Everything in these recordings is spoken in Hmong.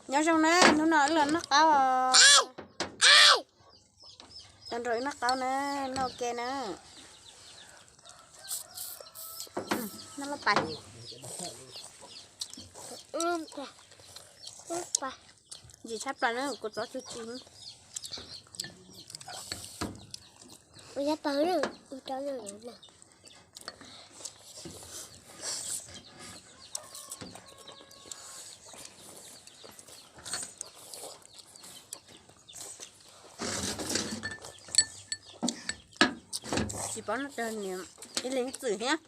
Nyob zoo na, hnub no wb los noj qaub os. Nrog nrog wb noj qaub na, noj ua ke na. Noj loj pais. Ntsim tshaj plaws na, kuv txob txuj ci. Tsis paub no ib leeg txwm thiab.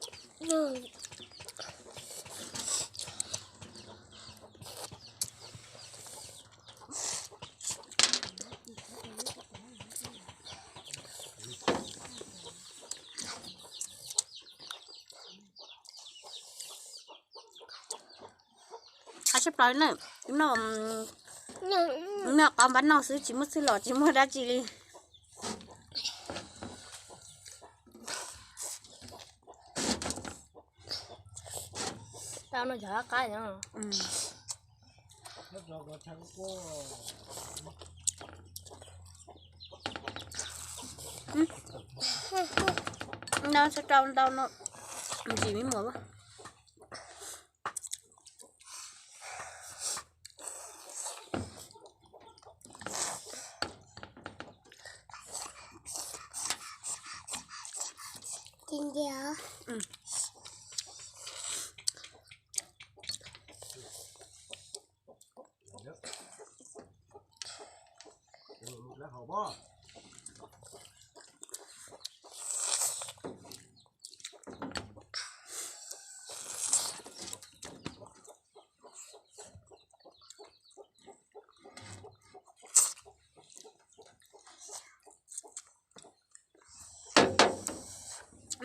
Qab tshaj plaws na, noj, noj qaub npab noj xwb tsis muaj txhwj los tsis muaj dab tsi li. Tau no cov qab no. Ntau tso rau ntau no, ntsim me muam.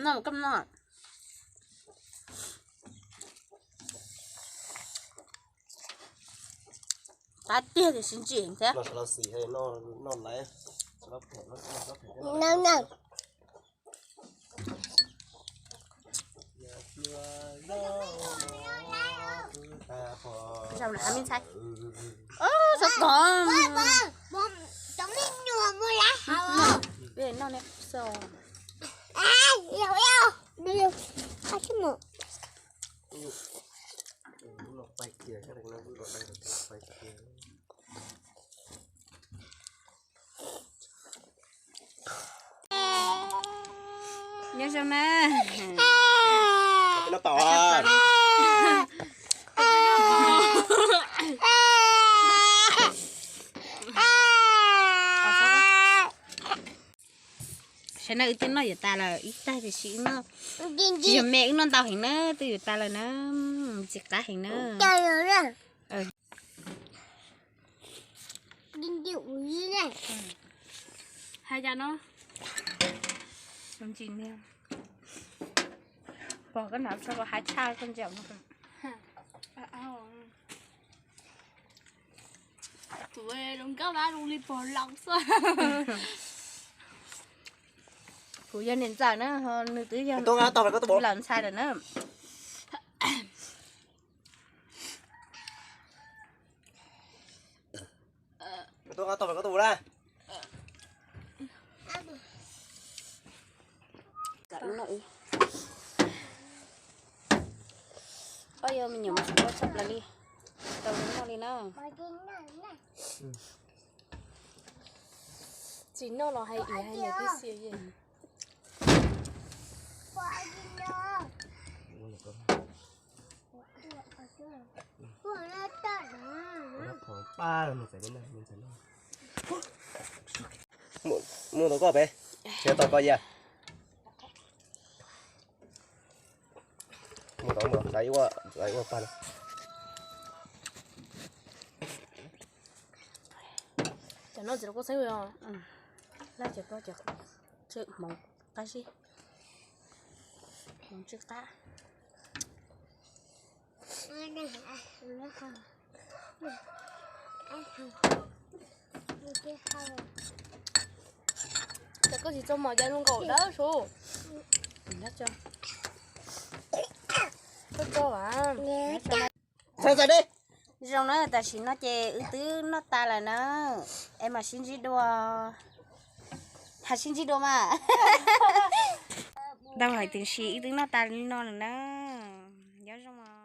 Noj koj noj. Qab tiag tiam sis ntsim thiab. Zaum na, me ntxhais. Txhob txog. Noj ne. Nyob zoo na. Saib na, wb twb noj yuav tas lawm ib tag tiam sis wb noj, tsis yog me, wb noj ntau heev na, twb yuav tas lawm na, ntxim qab heev na. Hais cas no? Ntsim niag. Pog koj hnav tshaj koj hais tshaj koj ntsia no. Kuv zoo nkauj dab zoo li pog laus xwb. Kuv yog niam ntxawm na, ho nws twb yog laus ntxhais lawm na. Ob, yog me nyuam mas tsis paub tshaj plaws li, tau noj li na. Tsis noj los hais ib hais niam tib si. Mus tau koj pem, tsis tau koj ya. Mus tau, mus tau, ua pag. Cov no tsis rau koj xeeb os. Laj cov koj cov tswm hmoov qab zib, hmoov tsw qab. Ces koj tsis tso mov ces zoo nkaus dawb su. Koj tso as. Txais de. Zoo na, tam sim no ces wb twb noj tas lawm na, es mam sib ntsib dua. Hais sib ntsib dua mas. Tau hais tias wb twb noj tas li no lawm na. Nyob zoo.